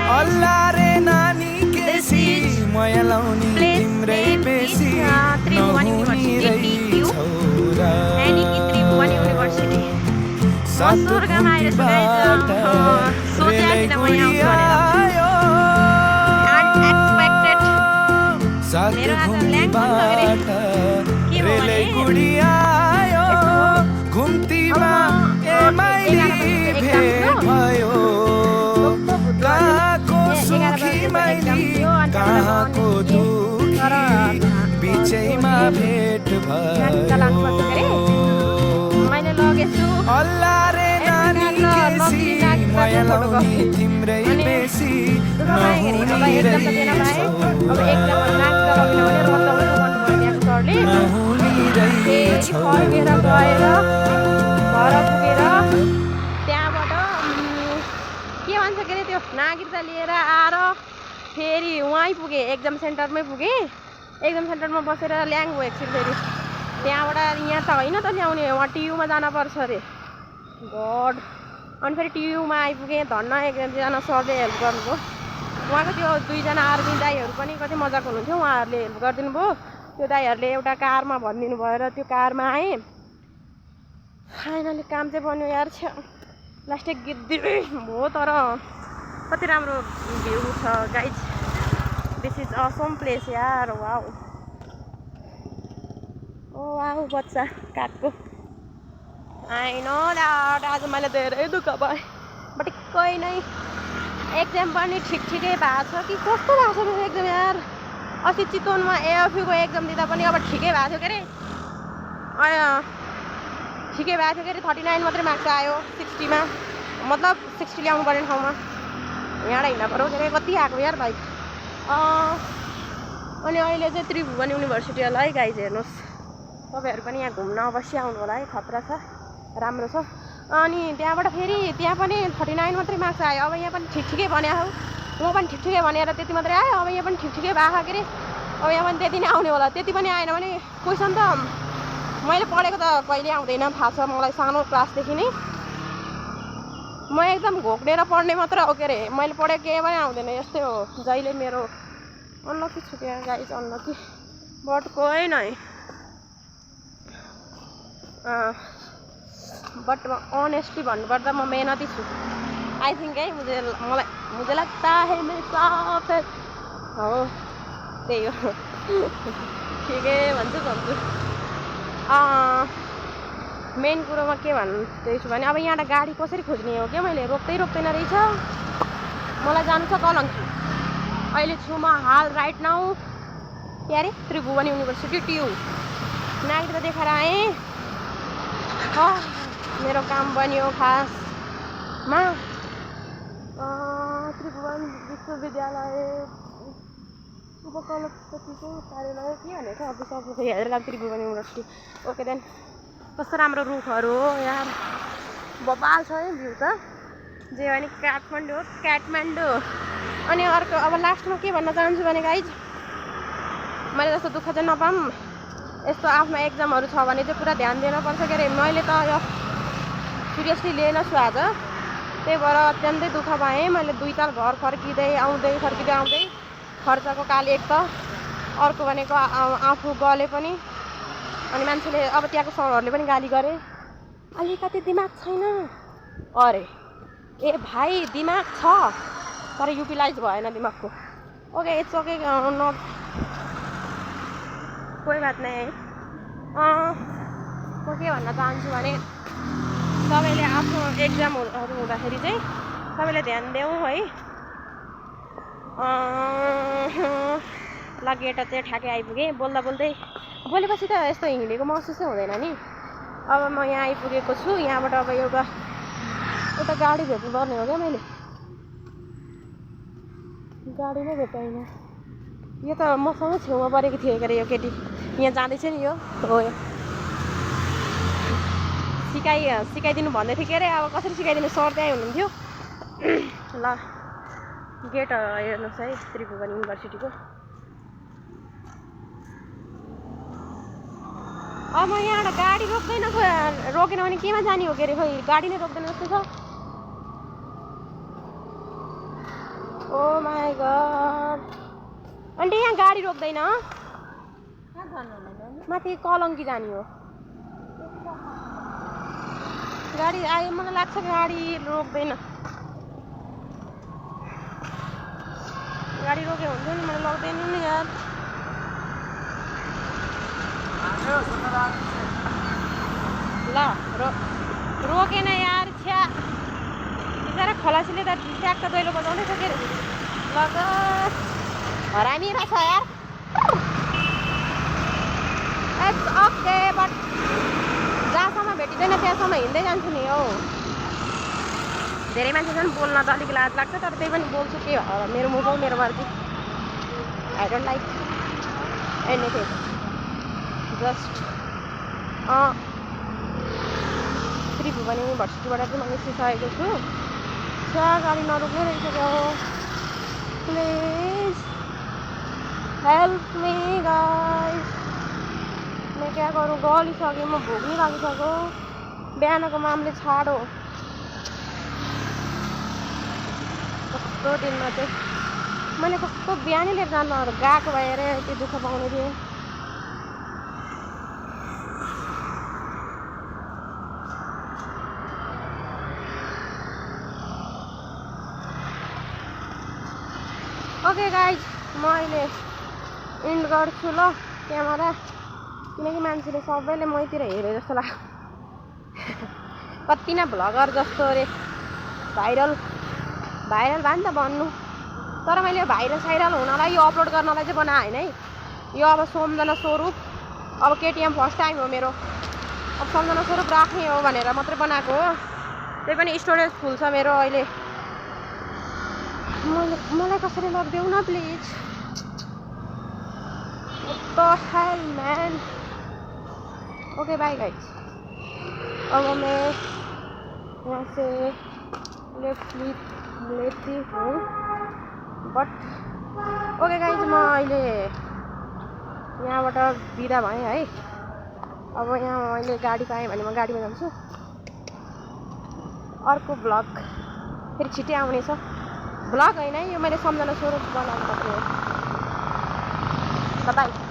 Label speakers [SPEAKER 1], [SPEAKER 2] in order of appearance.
[SPEAKER 1] अल्ला रे नानी केसी माया लाउने तिम्रै बेसी नहुने रहेछौ र
[SPEAKER 2] त्रिभुवन युनिभर्सिटी मसुरगामा आइरहेछु गाइज सोचेको थिइनँ म यहाँ आउँछु भनेर मेरो आज ल्याङ के भयो
[SPEAKER 1] घुम्तीमा एमाइली भेट भयो कहाँको सुखी माइली कहाँको दुखी बिचैमा भेट भयो
[SPEAKER 2] मैले लगेछु
[SPEAKER 1] अल्ला रे नानी केसी माया लाउने तिम्रै बेसी नहुने रहेछौ
[SPEAKER 2] फर्केर गएर घर पुगेर त्यहाँबाट के भन्छ के अरे त्यो नागरिकता लिएर आएर फेरि उहीँ पुगेँ एक्जाम सेन्टरमै पुगेँ एक्जाम सेन्टरमा बसेर ल्याङ भयो एकछिन फेरि त्यहाँबाट यहाँ त होइन त ल्याउने वहाँ टियुमा जानुपर्छ अरे गड अनि फेरि टियुमा आइपुगेँ धन्न एकजना सरले हेल्प गर्नुभयो उहाँको त्यो दुईजना आर्मी दाईहरू पनि कति मजाको हुनुहुन्थ्यो उहाँहरूले हेल्प गरिदिनु भयो त्यो दाईहरूले एउटा कारमा भनिदिनु भयो र त्यो कारमा आएँ फाइनली काम चाहिँ बन्यो यार छ लास्टै गिद्दी भयो तर कति राम्रो भ्यू छ guys this is Assam place यार वाउ ओ वाउ बच्चा काठको आइन आज मैले धेरै दुःख पाएँ बटिक्कै नै एक्जाम पनि ठिकै भएको छ कि कस्तो भएको छ मेरो एक्जाम यार अस्ति चितवनमा एएफयूको एक्जाम दिँदा पनि अब ठिकै भएको थियो के अरे ठिकै भएको थियो के अरे 39 मात्रै मार्क्स आयो 60मा मतलब 60 ल्याउनु पर्ने ठाउँमा यहाँ हिँड्दा पऱ्यो के अरे कति आएको यार भाइ अनि अहिले चाहिँ त्रिभुवन युनिभर्सिटी होला है गाइज हेर्नुहोस् तपाईँहरू पनि यहाँ घुम्न अवश्य आउनु होला है खतरा छ राम्रो छ अनि त्यहाँबाट फेरि त्यहाँ पनि 39 मात्रै मार्क्स आयो अब यहाँ पनि ठिकै बन्या हो म पनि ठिकै भनेर त्यति मात्रै आयो अब यहाँ पनि ठिकै भएको के अरे अब यहाँ पनि त्यति नै आउने होला त्यति पनि आएन भने क्वेसन त मैले पढेको त कहिले आउँदैन थाहा छ मलाई सानो क्लासदेखि नै म एकदम घोक्नेर पढ्ने मात्र हो के अरे मैले पढेको केही पनि आउँदैन यस्तै हो जहिले मेरो अनलकी छु क्या गाइज अनलकी बट कोही नै बट ऑनेस्टली भन्नुपर्दा म मेहनती छु आई थिंक है मुझे लगता है मैं साफ है हो त्यही हो ठिकै भन्छु मेन कुरोमा के भन्दैछु भने अब यहाँबाट गाडी कसरी खोज्ने हो क्या मैले रोक्दैन रहेछ मलाई जानु छ कलङ्की अहिले छु म हाल राइट नाउ के अरे त्रिभुवन युनिभर्सिटी टियु नागरिकता देखाएर आएँ मेरो काम बन्यो खासमा त्रिभुवन विश्वविद्यालय उपकुलपतिको कार्यालय के भनेको अफिस हेरेर त्रिभुवन युनिभर्सिटी ओके देन कस्तो राम्रो रुखहरू हो यार बबाल छ है भ्यू त जे भने काठमाडौँ अनि अर्को अब लास्टमा के भन्न चाहन्छु भने गाइज मैले जस्तो दुःख चाहिँ नपाऊँ यस्तो आफ्नो एक्जामहरू छ भने चाहिँ पुरा ध्यान दिनुपर्छ के अरे मैले त यो सिरियसली लिएन छु आज त्यही भएर अत्यन्तै दुःख पाएँ मैले 2 ताल घर फर्किँदै आउँदै खर्चको काल एक त अर्को भनेको आफू गले पनि अनि मान्छेले अब त्यहाँको सरहरूले पनि गाली गरे अलिकति दिमाग छैन अरे ए भाइ दिमाग छ तर युटिलाइज भएन दिमागको ओके इट्स ओके नट कोही बात नै है म के भन्न चाहन्छु भने सबैले आफ्नो एक्जामहरू हुँदाखेरि चाहिँ सबैले ध्यान देऊ है ल गेट चाहिँ ठ्याक्कै आइपुगेँ बोलेपछि त यस्तो हिँडेको महसुसै हुँदैन नि अब म यहाँ आइपुगेको छु यहाँबाट अब एउटा गाडी भेट्नु पर्ने हो क्या मैले गाडी नै भेटाइन यो त मसँग छेउमा परेको थियो के अरे यो केटी यहाँ जाँदैछ नि यो हो सिकाइदिनु भन्दै थियो के अरे अब कसरी सिकाइदिनु सर त्यहीँ हुनुहुन्थ्यो ल गेट हेर्नुहोस् है त्रिभुवन युनिभर्सिटीको अब यहाँबाट गाडी रोकेन भने केमा जाने हो के अरे खोइ गाडी नै रोक्दैन जस्तो छ ओ माई गॉड आन्टी यहाँ गाडी रोक्दैन माथि कलङ्की जाने हो गाडी आयो मलाई लाग्छ गाडी रोक्दैन गाडी रोक्यो हुन्थ्यो नि मलाई लग्दैन नि यार ल रोकेन यार छ्या बिचरा खलासीले त ट्याक्क दैलो बजाउँदै छ के अरे लग हरामी रहेछ यार इट्स ओके बट जहाँसम्म भेटिँदैन त्यहाँसम्म हिँड्दै जान्छु नि हौ धेरै मान्छे छन् बोल्न त अलिक लाज लाग्छ तर त्यही पनि बोल्छु के मेरो मुख हो मेरो मर्जी I don't like anything just Tribhuvan युनिभर्सिटीबाट चाहिँ म निस्किसकेको छु गाडी नरोक्ने रहेछ प्लिज हेल्प मी गाइस मैं क्या करूँ गलिसकेँ म भोक नि लागिसक्यो बिहानको मामले छाडो कस्तो दिनमा चाहिँ मैले कस्तो बिहानै लिएर जानु गएको भएर त्यो दुःख पाउने थिएँ ओके गाइज म अहिले इन्ड गर्छु ल क्यामेरा किनकि मान्छेले सबैले मैतिर हेरे जस्तो लाग्यो कति न भ्लगर जस्तो अरे भाइरल भयो नि त भन्नु तर मैले भाइरल साइरल हुनलाई यो अपलोड गर्नलाई चाहिँ बनाएँ होइन है यो अब सम्झना स्वरूप अब केटिएम फर्स्ट टाइम हो मेरो अब सम्झना स्वरूप राख्ने हो भनेर मात्रै बनाएको हो त्यही पनि स्टोरेज फुल छ मेरो अहिले मलाई कसरी लगिदेऊ न please What the hell man okay bye guys अब मैं यहाँ से लेफ्ट लेती हूँ बट ओके गाइस म अहिले यहाँबाट बिदा भएँ है अब यहाँ मैले गाडी पाएँ भने म गाडीमा जान्छु अर्को भ्लग फेरि छिट्टै आउनेछ भ्लग होइन यो मैले सम्झना स्वरूप बनाउनु पर्ने हो बाई